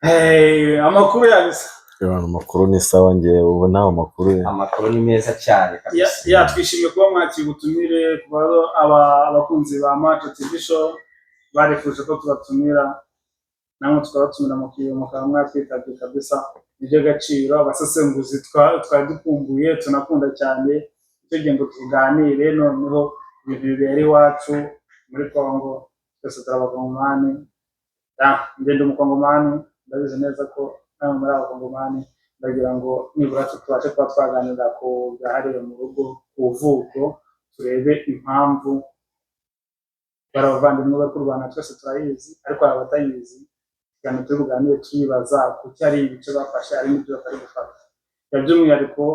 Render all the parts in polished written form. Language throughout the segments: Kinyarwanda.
Hey, amakuru yabisa? Amakuru ni sawa, ngewe ubu nawe amakuru. Amakuru ni meza cyane kabisa. Ya, twishimiye kuba mwakira ubutumire, kuba abakunzi ba Maco TV Show barifuje ko tubatumira, namwe tukabatumira, mukaba mwatwitabye kabisa. Nibyo gaciro, abasesenguzi twari dukumbuye, tunakunda cyane. Icyo gihe ngo tuganire noneho ibintu bibera iwacu muri Congo. Twese turi Abakongomani. Ya, njye ndi Umukongomani, ndabizi neza ko namwe muri Abakongomani. Ndagira ngo nibura tubashe kuba twaganira ku byahariwe mu rugo, ku vuko, turebe impamvu bari abavandimwe bari kurwana. Twese turayizi, ariko hari abatayizi. Ikiganiro turi buganire tuyibaza kuki hari ibice bafashe, hari n'ibyo batari gufata. Ya, by'umwihariko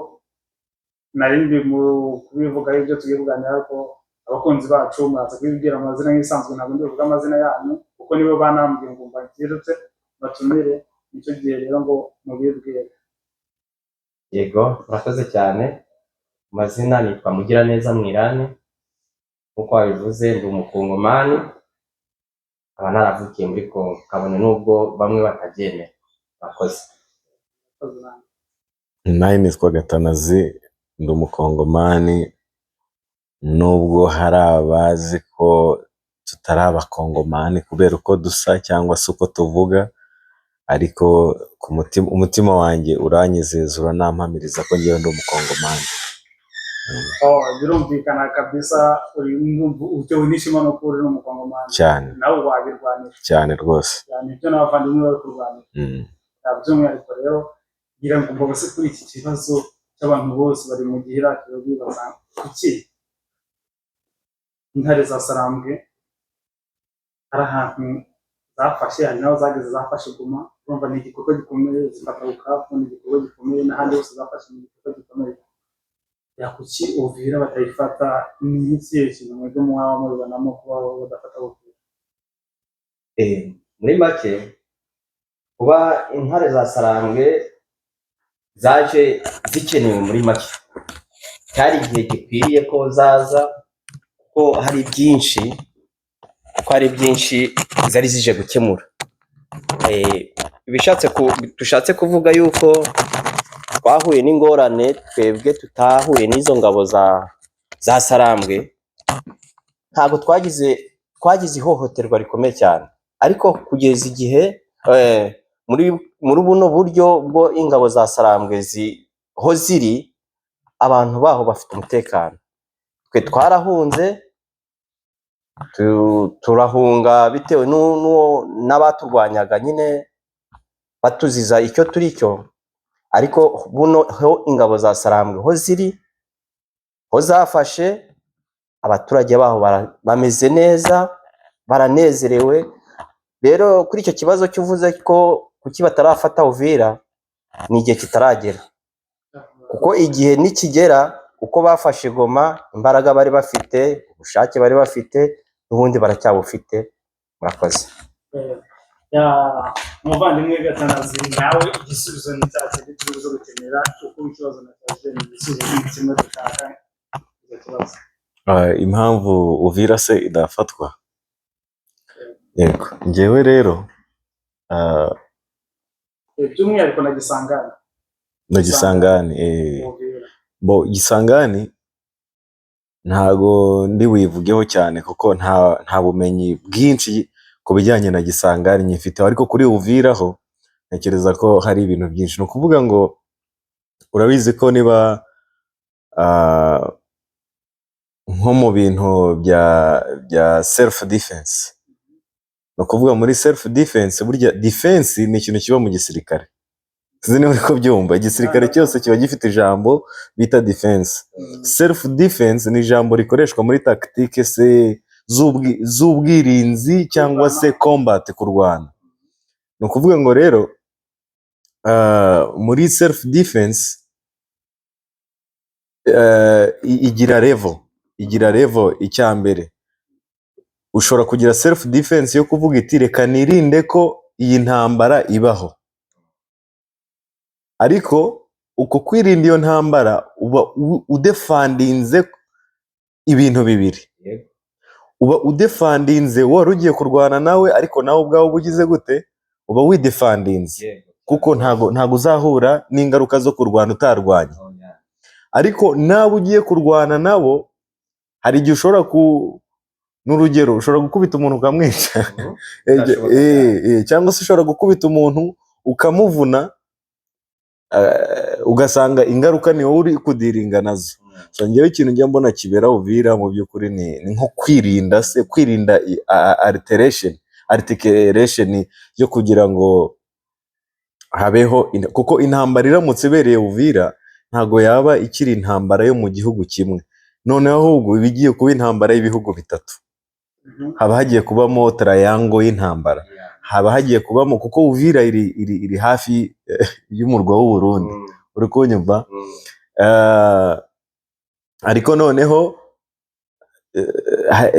nari ndi mu kubivugaho ibyo tugiye kuganira, ariko abakunzi bacu muraza kubibwira amazina nk'ibisanzwe. Ntabwo ndi buvuge amazina yanyu kuko nibo banambwiye ngo mbagirute batumire. Nicyo gihe rero ngo mubibwire. Yego, murakoze cyane. Amazina nitwa Mugiraneza Mwirane, nk'uko wabivuze ndi Umukongomani, nkaba naravukiye muri Kongo, kabone n'ubwo bamwe batabyemera. Murakoze. Murakoze namwe. Nawe nitwa Gatanazi, ndi Umukongomani, nubwo hari abazi ko tutari Abakongomani kubera uko dusa cyangwa se uko tuvuga, ariko ku mutima, umutima wanjye uranyizeza, uranampamiriza ko ngewe ndi Umukongomani. Oh, birumvikana kabisa, uri utewe n'ishema no kuba uri n'Umukongomani. Cyane. Nawe wabirwanira. Cyane rwose. Cyane, ibyo n'abavandimwe bari kurwanira. Ya, by'umwihariko rero ngira ngo mbabaze kuri iki kibazo cy'abantu bose bari mu gihirahiro, bibaza kuki intare za Sarambwe hari ahantu zafashe, hari n'aho zageze zafashe Goma. Urumva ni igikorwa gikomeye, zifata Bukavu, ni igikorwa gikomeye, n'ahandi hose zafashe ni igikorwa gikomeye. Ya, kuki Uvira batayifata? Ni ikihe kintu mwebwe mwaba mubibonamo kuba badafata Uvira? Muri make, kuba intare za Sarambwe zaje zikenewe, muri make cyari igihe gikwiriye ko zaza, kuko hari byinshi, kuko hari byinshi zari zije gukemura. Dushatse kuvuga yuko twahuye n'ingorane, twebwe tutahuye n'izo ngabo za Sarambwe, ntabwo twagize ihohoterwa rikomeye cyane. Ariko kugeza igihe muri buno buryo bwo ingabo za Sarambwe ho ziri, abantu baho bafite umutekano. Twe twarahunze, turahunga bitewe n'abaturwanyaga nyine, batuziza icyo turi cyo. Ariko buno ho ingabo za Sarambwe ho ziri, ho zafashe, abaturage baho bameze neza, baranezerewe. Rero kuri icyo kibazo cy'uvuze ko kuki batarafata Uvira, ni igihe kitaragera, kuko igihe nikigera, uko bafashe Goma, imbaraga bari bafite, ubushake bari bafite, n'ubundi baracyabufite. Murakoze. Ya, umuvandimwe Gatanazi, nawe igisubizo ni cya kindi turi buze gukenera, kuko ikibazo nakaje ni igisubizo ni kimwe dushaka icyo kibazo. Ah, impamvu Uvira se idafatwa? Yego, njyewe rero By'umwihariko na Gisangani. Na Gisangani. Uvira. Bo, Gisangani ntago ndi buyivugeho cyane kuko nta bumenyi bwinshi ku bijyanye na Gisangani nyifiteho, ariko kuri Uvira ho ntekereza ko hari ibintu byinshi. Ni ukuvuga ngo urabizi ko niba nko mu bintu bya self defense, ni ukuvuga muri self defense, burya defense ni ikintu kiba mu gisirikare, sinzi niba uri kubyumva. Igisirikare cyose kiba gifite ijambo bita defense. Self defense ni ijambo rikoreshwa muri tactique se z'ubwirinzi cyangwa se combat, kurwana. Ni ukuvuga ngo rero muri self defense igira level. Icya mbere, ushobora kugira self defense yo kuvuga iti: "Reka nirinde ko iyi ntambara ibaho." Ariko uko kwirinda iyo ntambara, uba udefandinze ibintu bibiri. Uba udefandinze wari ugiye kurwana nawe, ariko nawe ubwawe uba ugize gute? uba widefendinze, kuko ntago uzahura n'ingaruka zo kurwana utarwanye. Ariko nawe ugiye kurwana nabo, hari igihe ushobora ku, n'urugero, ushobora gukubita umuntu ukamwica. Byashoboka. Cyangwa se ushobora gukubita umuntu ukamuvuna, ugasanga ingaruka ni wowe uri kudealinga nazo. So njyewe ikintu njya mbona kibera Uvira mu by'ukuri ni nko kwirinda se, kwirinda altercation yo kugira ngo habeho kuko intambara iramutse ibereye Uvira ntago yaba ikiri intambara yo mu gihugu kimwe, noneho ahubwo iba igiye kuba intambara y'ibihugu bitatu. Haba hagiye kubamo triangle y'intambara, haba hagiye kubamo, kuko Uvira iri hafi y'umurwa w'u Burundi, uri kunyumva? Ariko noneho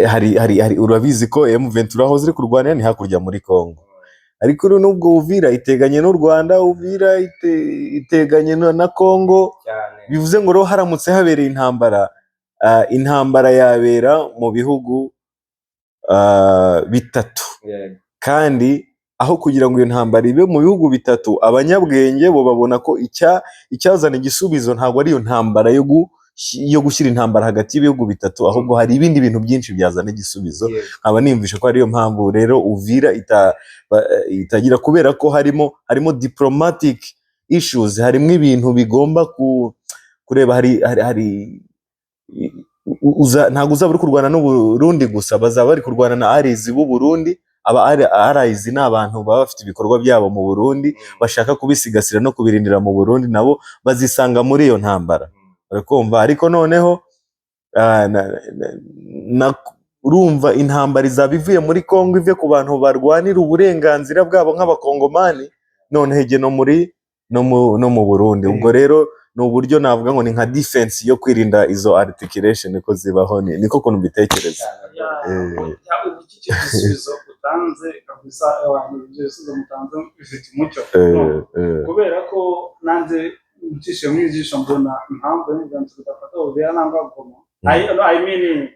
hari urabizi ko M23 aho ziri kurwanira ni hakurya muri Congo, ariko nubwo Uvira iteganye n'u Rwanda, Uvira iteganye na Congo. Bivuze ngo rero haramutse habereye intambara, intambara yabera mu bihugu bitatu. Kandi aho kugira ngo iyo ntambara ibe mu bihugu bitatu, abanyabwenge bo babona ko icyazana igisubizo ntabwo ari iyo ntambara yo gushyira intambara hagati y'ibihugu bitatu, ahubwo hari ibindi bintu byinshi byazana igisubizo. Nkaba niyumvisha ko ariyo mpamvu rero Uvira itagira, kubera ko harimo diplomatic issues, harimo ibintu bigomba kureba, hari ntabwo uzaba uri kurwana n'u Burundi gusa, bazaba bari kurwana na allies b'u Burundi. Aba allies ni abantu baba bafite ibikorwa byabo mu Burundi, bashaka kubisigasira no kubirindira mu Burundi, nabo bazisanga muri iyo ntambara, uri kumva? Ariko noneho urumva intambara izaba ivuye muri Congo, ive ku bantu barwanira uburenganzira bwabo nk'abakongomani, noneho ijye no mu Burundi. Ubwo rero ni uburyo navuga ngo ni nka defense yo kwirinda izo articulation ko zibaho, niko kuntu mbitekereza. Ubu iki gisubizo utanze kabisa, abantu, ibyo bisubizo mutanze bifite umucyo. No, kubera ko nanjye ncishe mu ijisho mbona impamvu y'umuganzi tudafata Uvira nangwa Goma, no, I mean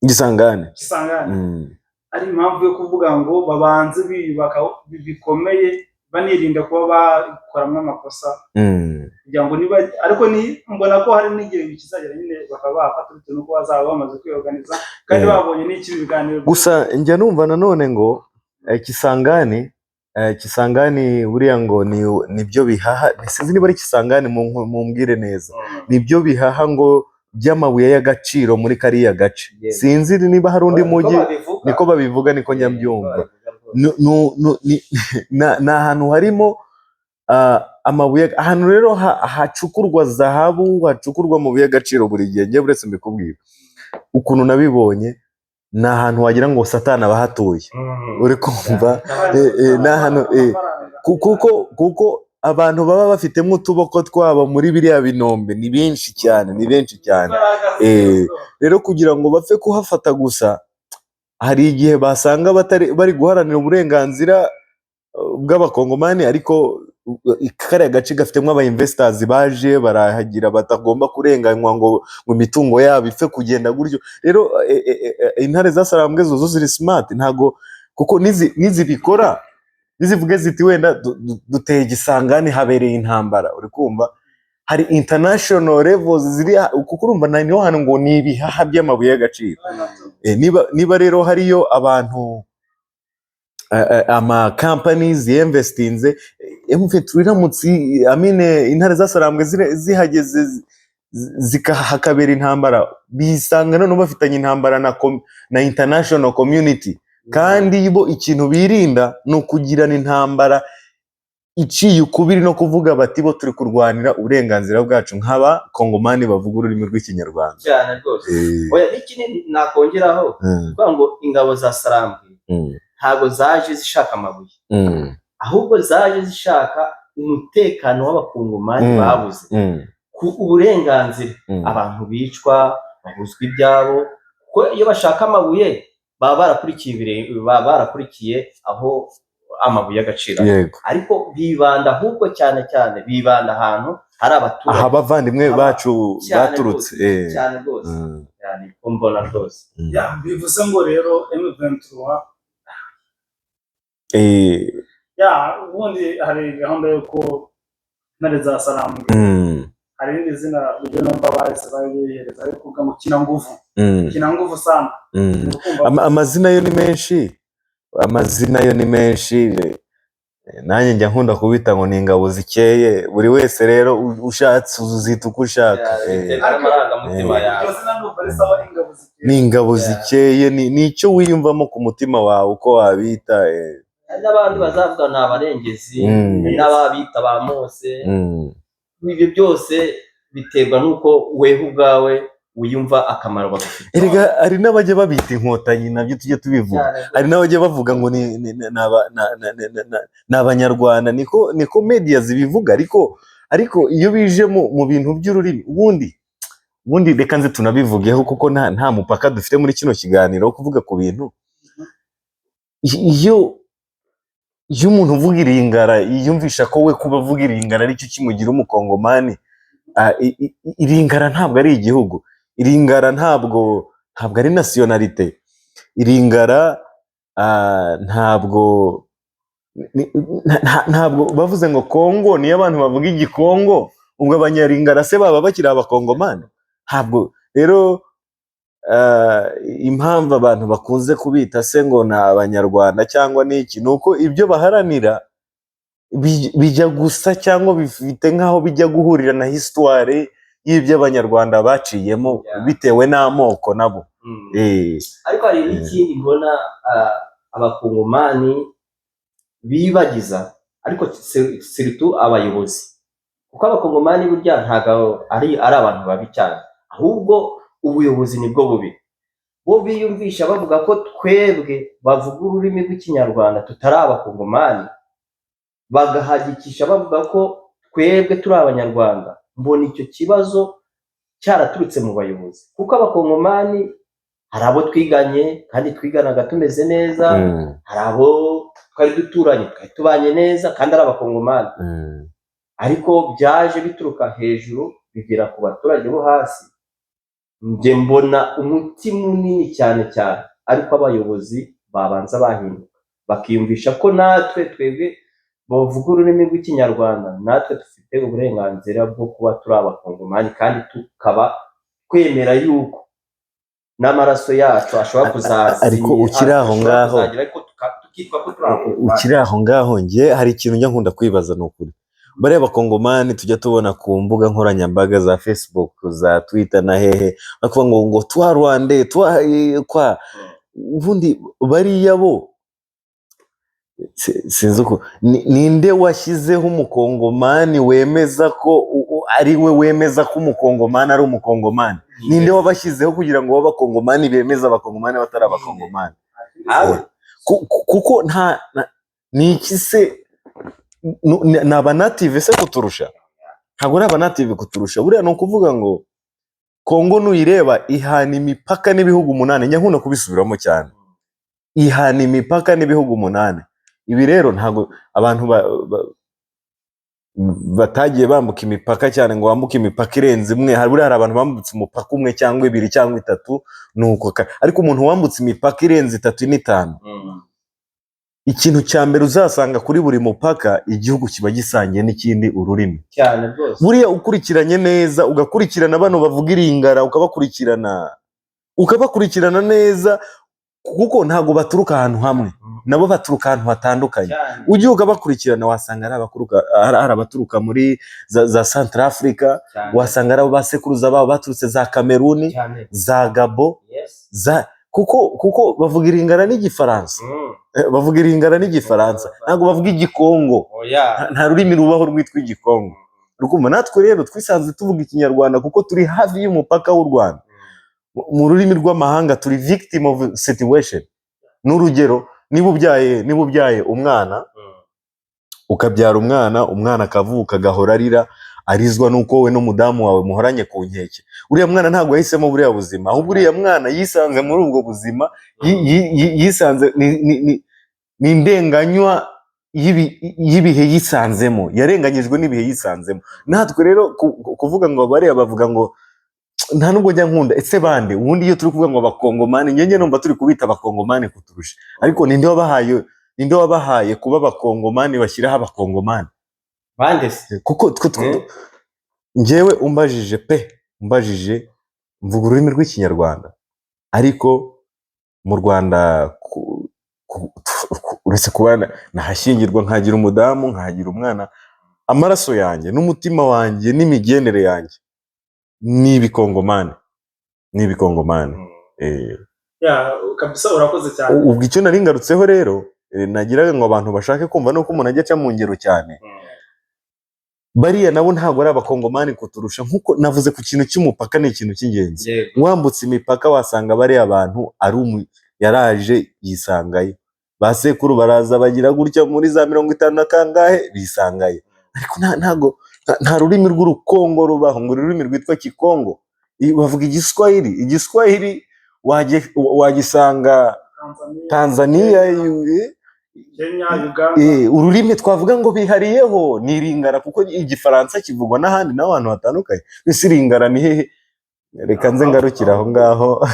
Gisangane. Kisangani, ari impamvu yo kuvuga ngo babanze biyubaka bikomeye, banirinda kuba bakoramo amakosa, kugira ngo niba, ariko ni mbona ko hari n'igihe kizagera nyine bakaba bafata, bitewe n'uko bazaba bamaze kwiorganiza kandi babonye n'iki biganiro. Gusa njya numva nanone ngo Kisangani buriya ngo ni nibyo bihaha, sinzi niba ari Kisangani, mumbwire neza, nibyo bihaha ngo by'amabuye y'agaciro muri kariya gace. Sinzi niba hari undi mujyi. Niko babivuga, niko njya mbyumva. Ni ahantu harimo amabuye, ahantu rero hacukurwa zahabu, hacukurwa amabuye y'agaciro buri gihe. Njye buretse mbikubwira ukuntu nabibonye, ni ahantu wagira ngo Satani aba ahatuye, uri kumva? Ni ahantu kuko abantu baba bafitemo utuboko twabo muri biriya binombe ni benshi cyane, ni benshi cyane. Rero kugira ngo bapfe kuhafata gusa, hari igihe basanga batari bari guharanira uburenganzira bw'abakongomani, ariko kariya gace gafitemo aba investors baje barahagira, batagomba kurenganywa ngo imitungo yabo ipfe kugenda gutyo. Rero intare zasarambwe zo ziri smart, ntago, kuko nizibikora, nizivuge ziti wenda duteye Gisangani, habereye intambara, uri kumva, hari international levels ziri, kuko urumva niho hantu ngo ni ibihaha by'amabuye y'agaciro. Niba rero hariyo abantu, ama companies yinvestinze, M23 iramutse, I mean, intare zasarambwe zihageze, hakabera intambara, bisanga noneho bafitanye intambara na international community. Kandi bo ikintu birinda ni ukugirana intambara iciye ukubiri no kuvuga bati bo turi kurwanira uburenganzira bwacu nk'aba kongomani bavuga ururimi rw'Ikinyarwanda. Cyane rwose. Oya, n'ikindi nakongeraho, kuvuga ngo ingabo za Sarambwe ntabwo zaje zishaka amabuye, ahubwo zaje zishaka umutekano w'abakongomani babuze ku uburenganzira, abantu bicwa, babuzwa ibyabo, kuko iyo bashaka amabuye baba barakurikiye baba barakurikiye aho amabuye y'agaciro ari. Ariko bibanda ahubwo cyane cyane bibanda ahantu hari abaturage, aha abavandimwe bacu cyane baturutse. Rwose, cyane rwose. Cyane ko mbona rwose. Ya, bivuze ngo rero M23 Ya, ubundi hari gahunda y'uko Intare za Sarambwe, hari irindi zina ryo numva bahise bayihereza, ariko kuvuga ngo kina nguvu, kina nguvu sana. Ni ukumva. Amazina yo ni menshi, amazina yo ni menshi. Nanjye njya nkunda kubita ngo ni ingabo zikeye. Buri wese rero ushatse uzita uko ushaka. Biterwa n'amarangamutima yawe. Iryo zina ndumva ari sawa, ingabo zikeye. Ni ingabo zikeye, ni icyo wiyumvamo ku mutima wawe uko wabita. Hari n'abandi bazavuga ni abarengezi, hari n'ababita ba Mose. Ibyo byose biterwa n'uko weho ubwawe wiyumva akamaro bagufitiye. Erega hari n'abajya babita Inkotanyi, nabyo tujye tubivuga. Hari n'abajya bavuga ngo ni Abanyarwanda, niko media zibivuga. Ariko iyo bije mu bintu by'ururimi, ubundi reka nze tunabivugeho, kuko nta mupaka dufite muri kino kiganiro wo kuvuga ku bintu. Iyo umuntu uvuga iringara yiyumvisha ko we kuba avuga iringara aricyo kimugira Umukongomani, iringara ntabwo ari igihugu, iringara ntabwo ari nationalité, iringara ntabwo ntabwo bavuze ngo Kongo niyo abantu bavuga Igikongo, ubwo Abanyaringara se baba bakiri Abakongomani? Ntabwo rero impamvu abantu bakunze kubita se ngo ni Abanyarwanda cyangwa ni iki, ni uko ibyo baharanira bijya gusa cyangwa bifite nk'aho bijya guhurira na histoire y'ibyo Abanyarwanda baciyemo bitewe n'amoko nabo. Ariko hari n'ikindi mbona Abakongomani bibagiza, ariko surtout abayobozi, kuko Abakongomani burya ntabwo ari abantu babi cyane, ahubwo ubuyobozi nibwo bubi. Bo biyumvisha bavuga ko twebwe bavuga ururimi rw'Ikinyarwanda tutari Abakongomani, bagahagikisha bavuga ko twebwe turi Abanyarwanda. Mbona icyo kibazo cyaraturutse mu bayobozi, kuko Abakongomani hari abo twiganye kandi twiganaga tumeze neza, hari abo twari duturanye twari tubanye neza kandi ari Abakongomani, ariko byaje bituruka hejuru bigera ku baturage bo hasi. Njye mbona umuti munini cyane cyane ariko abayobozi babanza bahinduka, bakiyumvisha ko natwe twebwe bavuga ururimi rw'Ikinyarwanda natwe dufite uburenganzira bwo kuba turi Abakongomani, kandi tukaba twemera yuko n'amaraso yacu ashobora kuzazi Ariko ukiri aho ashobora ngaho, kuzagira, ariko tukitwa ko turi Abakongomani. Ukiri aho ngaho, njye hari ikintu njya nkunda kwibaza. Ni ukuri, bariya Bakongomani tujya tubona ku mbuga nkoranyambaga za Facebook, za Twitter na hehe, bakuvuga ngo twa Rwanda twa kwa ubundi bariya bo sinzi uko ninde washyizeho Umukongomani wemeza ko ari we wemeza ko Umukongomani ari Umukongomani? Ninde wabashyizeho kugira ngo babe Abakongomani, bemeze Abakongomani batari Abakongomani? Kuko nta ni iki se, ni abanative se kuturusha? Ntabwo ari abanative kuturusha. Buriya ni ukuvuga ngo Kongo nuyireba ihana imipaka n'ibihugu 8. Njya nkunda kubisubiramo cyane, ihana imipaka n'ibihugu 8. Ibi rero ntabwo abantu batagiye bambuka imipaka cyane ngo bambuke imipaka irenze imwe. Hari buriya hari abantu bambutse umupaka umwe cyangwa ibiri cyangwa itatu, nuko ariko umuntu wambutse imipaka irenze itatu n'itanu, ikintu cya mbere uzasanga kuri buri mupaka igihugu kiba gisangiye n'ikindi ururimi. Cyane rwose. Buriya ukurikiranye neza, ugakurikirana bano bavuga iringara, ukabakurikirana neza, kuko ntabwo baturuka ahantu hamwe, nabo baturuka ahantu hatandukanye. Ujye ukabakurikirana, wasanga ari abaturuka muri za Central Africa, wasanga ari abo basekuruza babo baturutse za Kameruni, za Gabo, za kuko bavuga iringara n'Igifaransa. Bavuga iringara n'Igifaransa, ntabwo bavuga Igikongo. Oya. Nta rurimi rubaho rwitwa Igikongo. Rukumva natwe rero twisanzwe tuvuga Ikinyarwanda kuko turi hafi y'umupaka w'u Rwanda. Mu rurimi rw'amahanga turi victim of situation. N'urugero, niba ubyaye umwana, ukabyara umwana, umwana akavuka agahora arira, arizwa n'uko wowe n'umudamu wawe muhoranye ku nkeke, uriya mwana ntabwo yahisemo buriya buzima, ahubwo uriya mwana yisanze muri ubwo buzima, yisanze ni indenganywa y'ibihe yisanzemo, yarenganyijwe n'ibihe yisanzemo. Natwe rero kuvuga ngo bariya bavuga ngo, nta nubwo njya nkunda. Ese bande ubundi iyo turi kuvuga ngo Abakongomani, njye numva turi kubita Abakongomani kuturusha, ariko ninde wabahaye? Ninde wabahaye kuba Abakongomani, bashyiraho Abakongomani? Bande se? Kuko njyewe umbajije pe, umbajije, mvuga ururimi rw'Ikinyarwanda, ariko mu Rwanda uretse kuba nahashyingirwa, nkagira umudamu, nkagira umwana, amaraso yanjye n'umutima wanjye n'imigendere yanjye ni Ibikongomani, ni Ibikongomani. Yeah, kabisa, urakoze cyane. Ubwo icyo nari ngarutseho rero, nagiraga ngo abantu bashake kumva nuko umuntu ajya aca mu ngero cyane. Bariya nabo ntabwo ari Abakongomani kuturusha. Nkuko navuze ku kintu cy'umupaka, ni ikintu cy'ingenzi. Wambutse imipaka, wasanga bariya bantu ari yaraje yisangayo, ba sekuru baraza bagira gutya muri za 50 na kangahe bisangayo, ariko ntago nta rurimi rw'Urukongo rubaho ngo ururimi rwitwa Kikongo. Bavuga Igiswahili. Igiswahili wagisanga Tanzania, Tanzania, Kenya, Uganda. Ururimi twavuga ngo bihariyeho ni Iringara, kuko Igifaransa kivugwa n'ahandi n'abantu hatandukanye. Ese Iringara ni hehe? Reka nze ngarukire aho ngaho.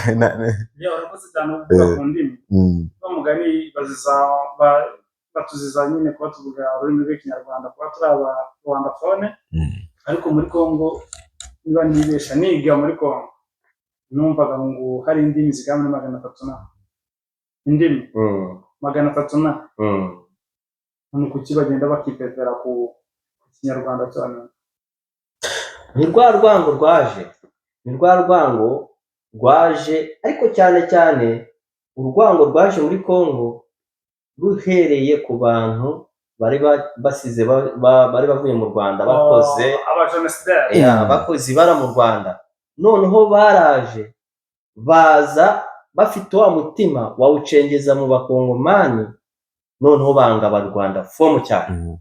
Yeah, urakoze cyane kuvuga ku ndimi. Mugani baziza batuziza nyine kuba tuvuga ururimi rw'Ikinyarwanda, kuba turi aba rwandophone. Ariko muri Congo, niba ntibesha, niga muri Congo numvaga ngo hari indimi zigera muri 300 na indimi 300 na. None kuki bagenda bakipepera ku Kinyarwanda cyane? Ni rwa rwango rwaje, ni rwa rwango rwaje, ariko cyane cyane urwango rwaje muri Congo ruhereye ku bantu bari basize bari bavuye mu Rwanda bakoze Abajenosideri. Ya, bakoze ibara mu Rwanda. Noneho baraje, baza bafite wa mutima wawucengeza mu Bakongomani, noneho banga Abarwanda fomu cyane.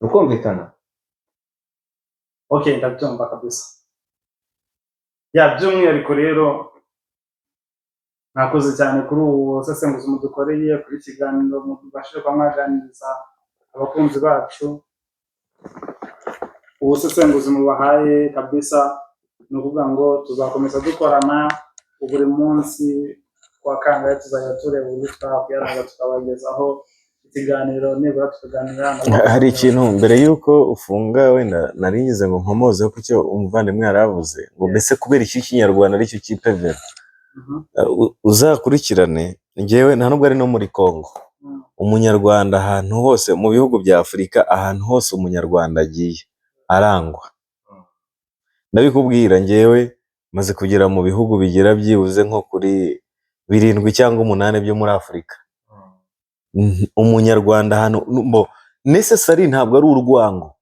Rukumvikana. Okay, ndabyumva kabisa. Yeah, by'umwihariko rero mwakoze cyane kuri ubu busesenguzi mudukoreye kuri kiganiro, mubashije kuba mwaganiriza abakunzi bacu. Ubusesenguzi mubahaye kabisa, ni ukuvuga ngo tuzakomeza dukorana buri munsi kwa kangahe, tuzajya tureba uburyo twakwiyaranga tukabagezaho ikiganiro, nibura tukaganira nabo. Hari ikintu mbere y'uko ufunga wenda nari ngize ngo nkomozeho ku cyo umuvandimwe yari avuze, ngo mbese kubera iki Ikinyarwanda aricyo cyipevera? Uzakurikirane, njyewe nta nubwo ari no muri Congo, Umunyarwanda ahantu hose mu bihugu bya Afurika, ahantu hose Umunyarwanda agiye arangwa. Ndabikubwira, njyewe maze kugera mu bihugu bigera byibuze nko kuri birindwi cyangwa umunani byo muri Afurika. Umunyarwanda ahantu mbo necessary ntabwo ari urwango.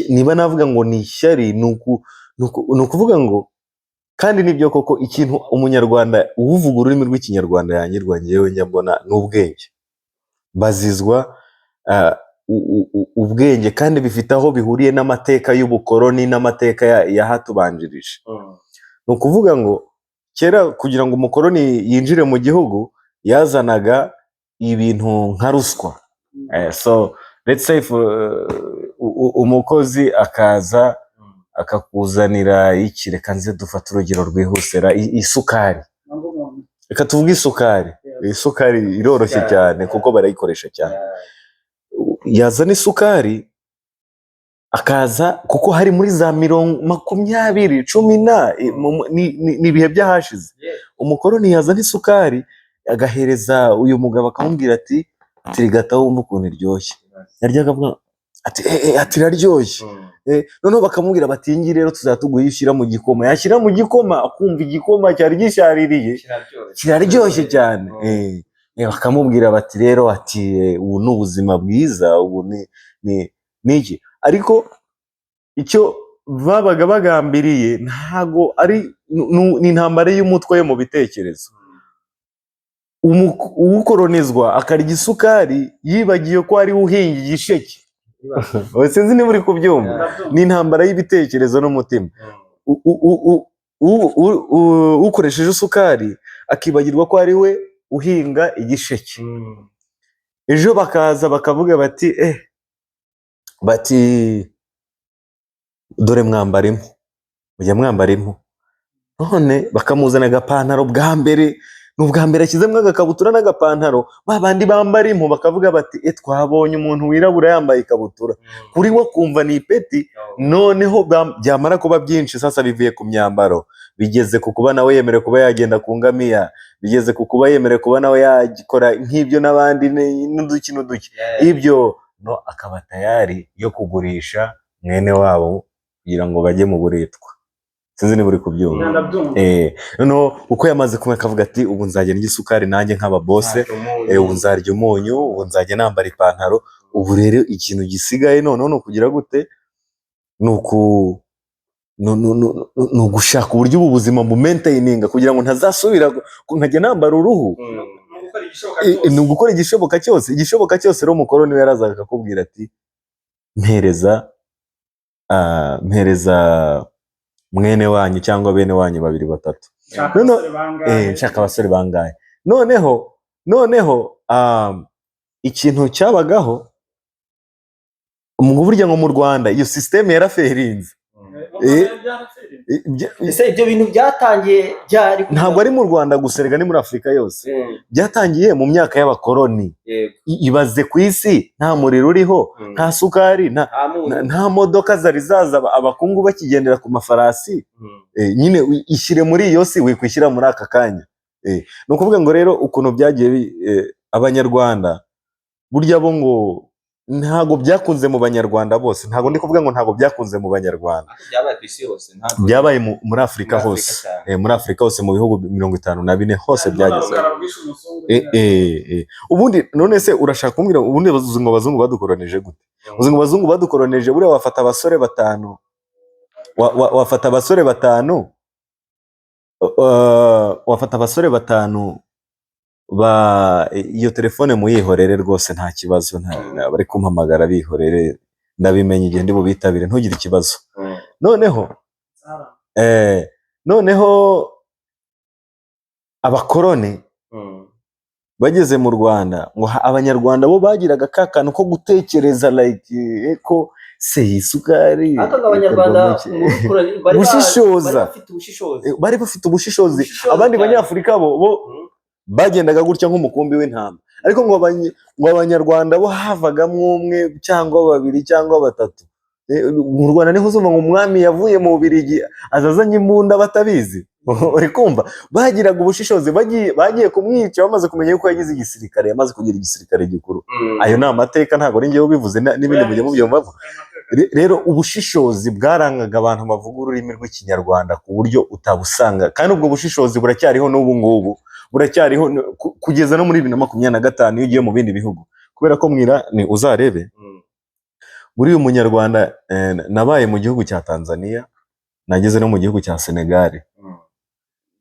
Niba navuga ngo ni ishyari, ni ukuvuga ngo, kandi nibyo koko, ikintu Umunyarwanda uvuga ururimi rw'Ikinyarwanda yangirwa, njyewe njya mbona ni ubwenge. Bazizwa ubwenge, kandi bifite aho bihuriye n'amateka y'ubukoroni n'amateka y'ahatubanjirije. Ni ukuvuga ngo kera kugira ngo umukoroni yinjire mu gihugu yazanaga ibintu nka ruswa. So let's say for, umukozi akaza akakuzanira iki, reka nze dufate urugero rwihuse ra, isukari. Nangwa umuntu. Reka tuvuge isukari. Isukari iroroshye cyane kuko barayikoresha cyane. Yazana isukari akaza, kuko hari muri za mirongo makumyabiri cumi na ni ibihe by'ahashize. Umukoroni yazana isukari agahereza uyu mugabo, akamubwira ati: "Tirigata wumva ukuntu iryoshye." Yarya akavuga ati: "Eh, eh," ati: "Iraryoshye." Noneho bakamubwira bati: "Iyi ngiyi rero tuzatuguha iyo ushyira mu gikoma." Yashyira mu gikoma akumva igikoma cyari gishaririye kiraryoshye cyane. Bakamubwira bati rero, ati: "Ubu ni ubuzima bwiza, ubu ni iki." Ariko icyo babaga bagambiriye ntago ari ni intambara y'umutwe yo mu bitekerezo. Ukoronizwa akarya isukari yibagiwe ko ari we uhinga igisheke. Sinzi niba uri kubyumva. Ndabyumva. Ni intambara y'ibitekerezo n'umutima. Ukoresheje isukari akibagirwa ko ari we uhinga igisheke. Ejo bakaza bakavuga bati bati: "Dore mwambara impu, mujya mwambara impu." None bakamuzana agapantaro bwa mbere. Ni ubwa mbere ashyizemo agakabutura n'agapantaro, ba bandi bambara impu bakavuga bati: "E, twabonye umuntu wirabura yambaye ikabutura." Kuri we kumva ni ipeti. Noneho byamara kuba byinshi, sasa bivuye ku myambaro bigeze ku kuba nawe yemerewe kuba yagenda ku ngamiya, bigeze ku kuba yemerewe kuba nawe yakora nk'ibyo n'abandi n'uduki n'uduki. Ibyo no akaba tayari yo kugurisha mwene wabo kugira ngo bajye mu buretwa. Sinzi niba uri kubyumva. Ndabyumva. Noneho uko yamaze kumwe akavuga ati: "Ubu nzajya ndya isukari nanjye nk'aba boss, ubu nzarya umunyu, ubu nzajya nambara ipantaro." Ubu rero ikintu gisigaye noneho ni ukugira gute? Ni uku ni ugushaka uburyo ubu buzima bumaintaininga kugira ngo ntazasubira nkajya nambara uruhu. Ni ugukora igishoboka cyose. Ni ugukora igishoboka cyose, igishoboka cyose. Rero umukoroni we yarazaga akakubwira ati: "Mpereza mwene wanyu cyangwa bene wanyu babiri, batatu." Nshaka abasore bangahe? Nshaka abasore bangahe. Noneho ikintu cyabagaho mu burya ngo mu Rwanda iyo système yarafailinze. Byarafailinze. Ese ibyo bintu byatangiye byari? Ntabwo ari mu Rwanda gusa erega, ni muri Afurika yose. Byatangiye mu myaka y'abakoroni. Ibaze ku isi nta muriro uriho, nta sukari, nta munyu. Nta modoka zari zaza, abakungu bakigendera ku mafarasi. Nyine ishyire muri iyo si, wikwishyira muri aka kanya. Ni ukuvuga ngo rero ukuntu byagiye abanyarwanda burya bo ngo ntabwo byakunze mu banyarwanda bose. Ntabwo ndi kuvuga ngo ntabwo byakunze mu banyarwanda. Byabaye ku isi yose, ntabwo Byabaye muri Afurika muri Afurika hose. cyane. Muri Afurika hose, mu bihugu 54 hose byageze. Rukara rwishe umuzungu. Ubundi none se urashaka kumbwira ubundi abazungu badukoronije gute? Uzi ngo abazungu badukoronije, buriya wafata abasore batanu, wafata abasore batanu, wafata abasore batanu ba iyo telefone muyihorere rwose, nta kibazo, bari kumpamagara bihorere, ndabimenya igihe ndi bubitabire, ntugire ikibazo. Noneho Sarah. Noneho abakoroni bageze mu Rwanda, ngo abanyarwanda bo bagiraga ka kantu ko gutekereza like ko se iyi sukari Ariko ngo abanyarwanda ikorwa mu ki? bari Gushishoza. bari bafite ubushishozi. Bari bafite ubushishozi. Ubushishozi Abandi cyane. banyafurika bo bagendaga gutya nk'umukumbi w'intama, ariko ngo abanyarwanda bo havagamo umwe cyangwa babiri cyangwa batatu. Mu Rwanda niho uzumva ngo umwami yavuye mu Bubiligi aza azanye imbunda batabizi. Uri kumva bagiraga ubushishozi, bagiye kumwica bamaze kumenya yuko yagize igisirikare, yamaze kugira igisirikare gikuru. Ayo ni amateka, ntabwo ari njyewe ubivuze, n'ibindi mujya mubyumva. Rero ubushishozi bwarangaga abantu bavuga ururimi rw'Ikinyarwanda ku buryo utabusanga, kandi ubwo bushishozi buracyariho n'ubu ngubu, buracyariho kugeza no muri 2025 iyo ugiye mu bindi bihugu, kubera ko mwira ni uzarebe buriya umunyarwanda. Nabaye mu gihugu cya Tanzania, nageze no mu gihugu cya Senegal,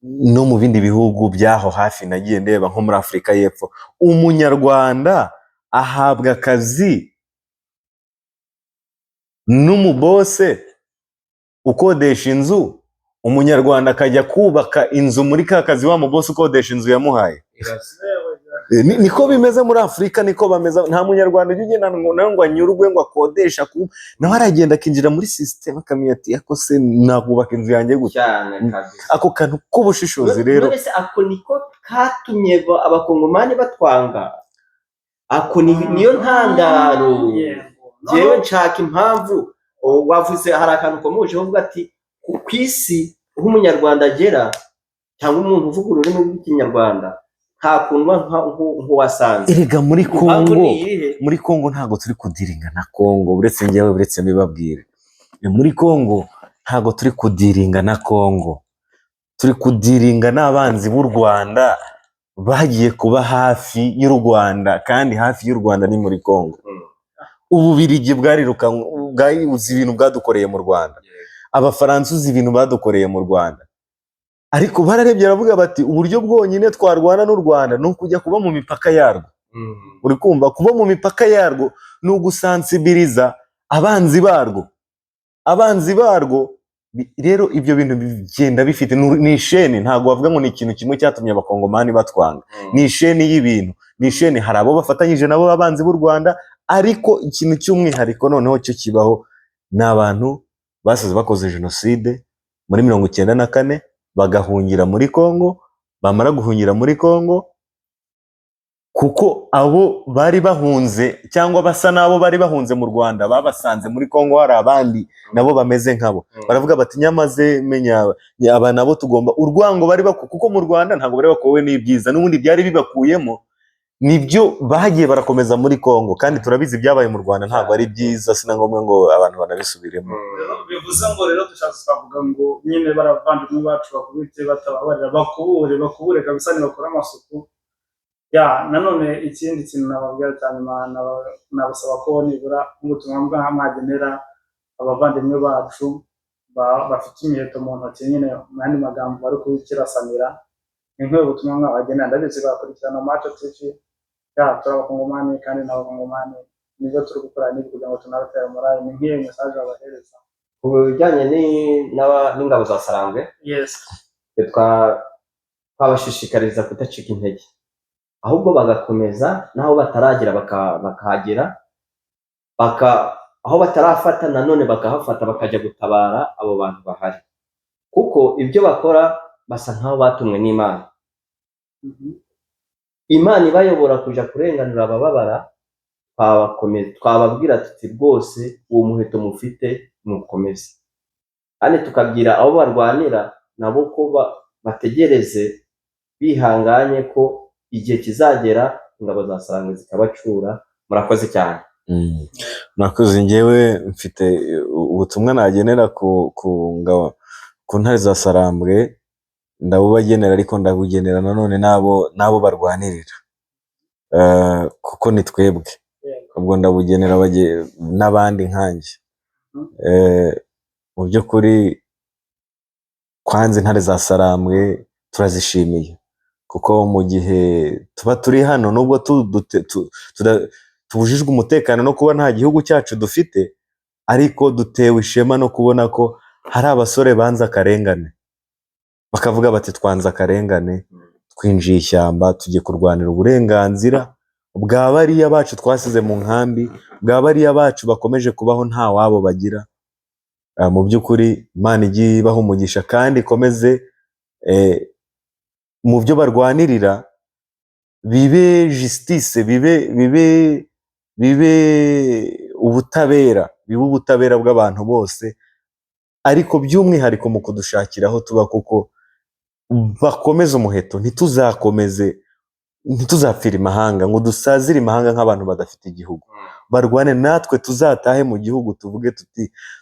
no mu bindi bihugu by'aho hafi nagiye ndeba nko muri Afurika y'Epfo, umunyarwanda ahabwa akazi n'umuboss ukodesha inzu, umunyarwanda akajya kubaka inzu muri ka kazi wa muboss ukodesha inzu yamuhaye. Niko bimeze muri Afurika, niko bameze. Nta munyarwanda ujya ugenda ngo nawe ngo anyurwe ngo akodesha nawe aragenda akinjira muri système akamenya ati: "Ako se nakubaka inzu yanjye gute?" Cyane kabisa. Ako kantu k'ubushishozi rero. None se ako niko katumye abakongomani batwanga? Ako niyo ntandaro? Jewe nshaka impamvu. Wavuze hari akantu ukomojeho uvuga ati ku isi aho umunyarwanda agera cyangwa umuntu uvuga ururimi rw'Ikinyarwanda ntakundwa nk'uwasanze. Erega muri Impamvu Kongo, ni iyihe? muri Kongo ntabwo turi kudealinga na Kongo. Uretse njyewe, uretse mbibabwire, muri Kongo ntabwo turi kudealinga na Kongo, turi kudealinga n'abanzi b'u Rwanda bagiye kuba hafi y'u Rwanda, kandi hafi y'u Rwanda ni muri Kongo. Ububirigi bwarirukanwe, uzi ibintu bwadukoreye mu Rwanda, Abafaransa uzi ibintu badukoreye mu Rwanda, ariko bararebye baravuga bati: "Uburyo bwonyine twarwana n'u Rwanda ni ukujya kuba mu mipaka yarwo." Uri kumva, kuba mu mipaka yarwo ni ugusensibiliza abanzi barwo, abanzi barwo. Rero ibyo bintu bigenda bifite ni ichain. Ntabwo wavuga ngo ni ikintu kimwe cyatumye abakongomani batwanga. Ni ichain y'ibintu, ni ichain. Hari abo bafatanyije nabo abanzi b'u Rwanda, ariko ikintu cy'umwihariko noneho cyo kibaho ni abantu basize bakoze jenoside muri 94 bagahungira muri Kongo. Bamara guhungira muri Kongo, kuko abo bari bahunze cyangwa basa n'abo bari bahunze mu Rwanda babasanze muri Kongo hari abandi nabo bameze nkabo, baravuga bati: "Nyamaze menya aba nabo tugomba urwango bari baku," kuko mu Rwanda ntabwo bari bakuwe n'ibyiza, n'ubundi byari bibakuyemo nibyo bagiye barakomeza muri Kongo. Kandi turabizi, ibyabaye mu Rwanda ntabwo ari byiza, si na ngombwa ngo abantu banabisubiremo. Bivuze ngo rero dushatse twavuga ngo nyine baravandimwe bacu bakubite batababarira, bakubure, bakubure kabisa, ntibakore amasuku ya. Nanone ikindi kintu nababwira cyane, nabasaba ko nibura nk'ubutumwa bwa mwagenera abavandimwe bacu bafite imiheto mu ntoki nyine, mu yandi magambo bari kubikirasanira, ni nk'ubu butumwa mwabagenera. Ndabizi bakurikirana Maco TV ya, turi Abakongomani kandi n'Abakongomani nibyo turi gukora nibi kugira ngo tunabatera morale. Ni nk'iyo message babahereza. Ku bijyanye n'ingabo za Sarambwe, twe twabashishikariza kudacika intege, ahubwo bagakomeza n'aho bataragera bakahagera, aho batarafata nanone bakahafata, bakajya gutabara abo bantu bahari, kuko ibyo bakora basa nk'aho batumwe n'Imana. Imana ibayobora kuja kurenganura abababara. Twababwira tuti: "Rwose uwo muheto mufite mukomeze," kandi tukabwira abo barwanira nabo ko bategereze bihanganye, ko igihe kizagera ingabo za Sarangwe zikabacura. Murakoze cyane. Murakoze. Njyewe mfite ubutumwa nagenera ku ngabo, ku ntare za Sarambwe. Ndabubagenera, ariko ndabugenera nanone n'abo barwanirira, kuko ni twebwe. Ubwo ndabugenera n'abandi nkanjye. Mu by'ukuri kwanza intare za Sarambwe turazishimiye, kuko mu gihe tuba turi hano, nubwo tubujijwe umutekano no kuba nta gihugu cyacu dufite, ariko dutewe ishema no kubona ko hari abasore banze akarengane, bakavuga bati: "Twanze akarengane, twinjiye ishyamba, tugiye kurwanira uburenganzira bwa bariya bacu twasize mu nkambi, bwa bariya bacu bakomeje kubaho nta wabo bagira." Mu by'ukuri Imana igiye ibaha umugisha kandi ikomeze mu byo barwanirira bibe justice, bibe ubutabera, bibe ubutabera bw'abantu bose, ariko by'umwihariko mu kudushakira aho tuba, kuko bakomeze umuheto, ntituzakomeze, ntituzapfire imahanga ngo dusazire imahanga nk'abantu badafite igihugu. Barwane natwe tuzatahe mu gihugu, tuvuge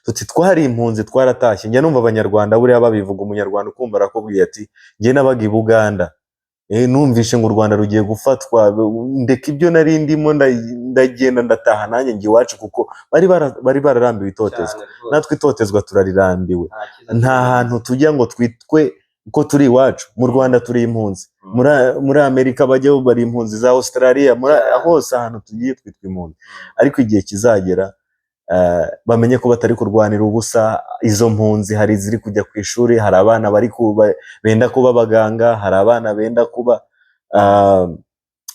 tuti twari impunzi, twaratashye. Njya numva Abanyarwanda buriya babivuga, Umunyarwanda ukumva arakubwiye ati: "Njye nabaga i Buganda, numvishe ngo u Rwanda rugiye gufatwa, ndeka ibyo nari ndimo, ndagenda ndataha nanjye njya iwacu," kuko bari bararambiwe itotezwa. Natwe itotezwa turarirambiwe. Nta hantu tujya ngo twitwe ko turi iwacu. Mu Rwanda turi impunzi, muri Amerika bajyaho bari impunzi za Australia, muri hose ahantu tugiye twitwa impunzi. Ariko igihe kizagera bamenye ko batari kurwanira ubusa. Izo mpunzi hari iziri kujya ku ishuri, hari abana bari kuba, benda kuba abaganga, hari abana benda kuba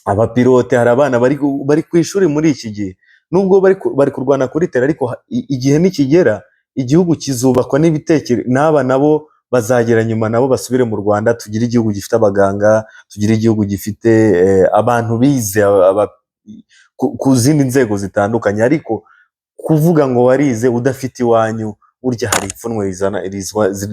abapilote, hari abana bari ku ishuri muri iki gihe, nubwo bari kurwana kuri terrain. Ariko igihe nikigera igihugu kizubakwa n'ibitekerezo, n'aba nabo bazagera nyuma nabo basubire mu Rwanda, tugire igihugu gifite abaganga, tugire igihugu gifite abantu bize ku zindi nzego zitandukanye. Ariko kuvuga ngo warize udafite iwanyu, burya hari ipfunwe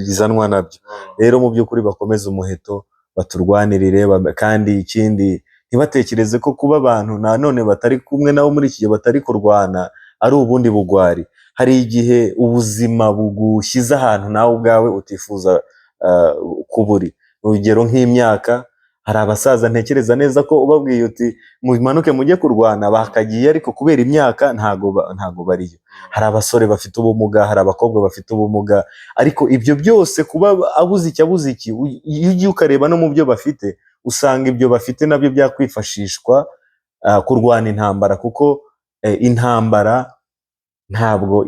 rizanwa nabyo. Rero mu by'ukuri bakomeze umuheto, baturwanirire, kandi ikindi ntibatekereze ko kuba abantu nanone batari kumwe nabo muri iki gihe batari kurwana ari ubundi bugwari. Hari igihe ubuzima bugushyize ahantu nawe ubwawe utifuza kuba uri, urugero nk'imyaka. Hari abasaza ntekereza neza ko ubabwiye uti: "Mumanuke mujye kurwana," bakagiye, ariko kubera imyaka ntago bariyo. Hari abasore bafite ubumuga, hari abakobwa bafite ubumuga, ariko ibyo byose kuba abuze iki, abuze iki, iyo ugiye ukareba no mu byo bafite, usanga ibyo bafite nabyo byakwifashishwa kurwana intambara, kuko intambara ntabwo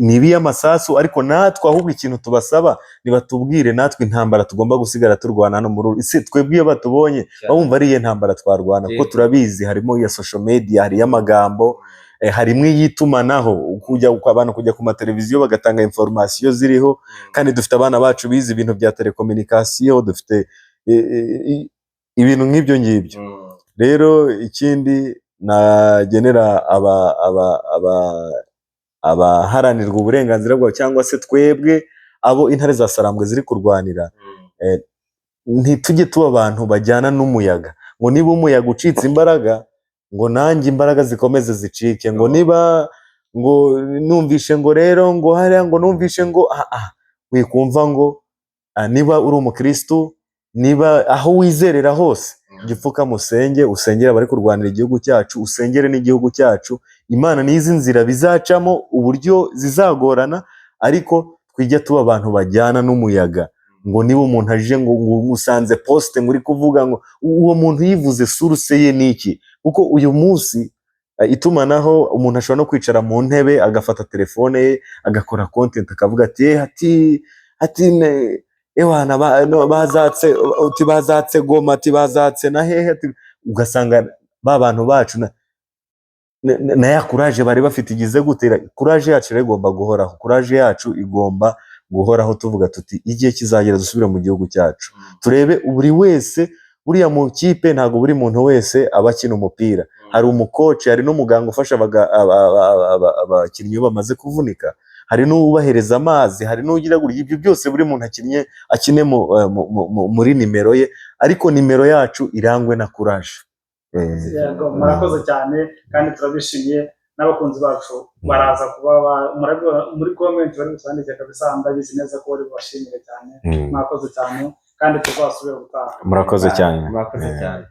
ni iy'amasasu. Ariko natwe ahubwo ikintu tubasaba, nibatubwire natwe intambara tugomba gusigara turwana hano muri isi. Twebwe iyo batubonye bumva ari iyihe ntambara twarwana? Kuko turabizi, harimo iya social media, hari iy'amagambo, harimo iy'itumanaho, kujya abantu kujya ku mateleviziyo bagatanga information ziriho, kandi dufite abana bacu bize ibintu bya telecommunication, dufite ibintu nk'ibyo ngibyo. Rero ikindi nagenera abaharanirwa uburenganzira bwabo, cyangwa se twebwe abo Intare za Sarambwe ziri kurwanira, ntitujye tuba abantu bajyana n'umuyaga, ngo niba umuyaga ucitse imbaraga, ngo nanjye imbaraga zikomeze zicike, ngo niba ngo numvishe ngo rero ngo hariya ngo numvishe ngo wikumva ngo niba uri umukristu, niba aho wizerera hose, jya upfukama usenge, usengere abari kurwanira igihugu cyacu, usengere n'igihugu cyacu. Imana nizi nzira bizacamo, uburyo zizagorana, ariko twijya tuba abantu bajyana n'umuyaga, ngo niba umuntu aje ngo usanze post ngo uri kuvuga ngo uwo muntu yivuze, source ye ni iki? Kuko uyu munsi itumanaho, umuntu ashobora no kwicara mu ntebe agafata telefone ye agakora content, akavuga ati ati ewana no, bazatse, uti bazatse Goma, ati bazatse na hehe, ati ugasanga ba bantu bacu na ya courage bari bafite igize gute? Courage yacu rero igomba guhoraho, courage yacu igomba guhoraho, tuvuga tuti igihe kizagera dusubire mu gihugu cyacu. Turebe buri wese, buriya mu kipe ntabwo buri muntu wese aba akina umupira. Hari umukoci, hari n'umuganga ufasha abakinnyi iyo bamaze kuvunika, hari n'ubahereza amazi, hari n'ugira gutya. Ibyo byose buri muntu akinnye akine muri nimero ye, ariko nimero yacu irangwe na courage. Yego, murakoze cyane kandi turabishimiye, n'abakunzi bacu baraza kuba murabibona muri comment bari butwandike kabisa. Ndabizi neza ko bari bubashimire cyane. Mwakoze cyane kandi tuzasubire gutaha. Murakoze cyane. Murakoze cyane.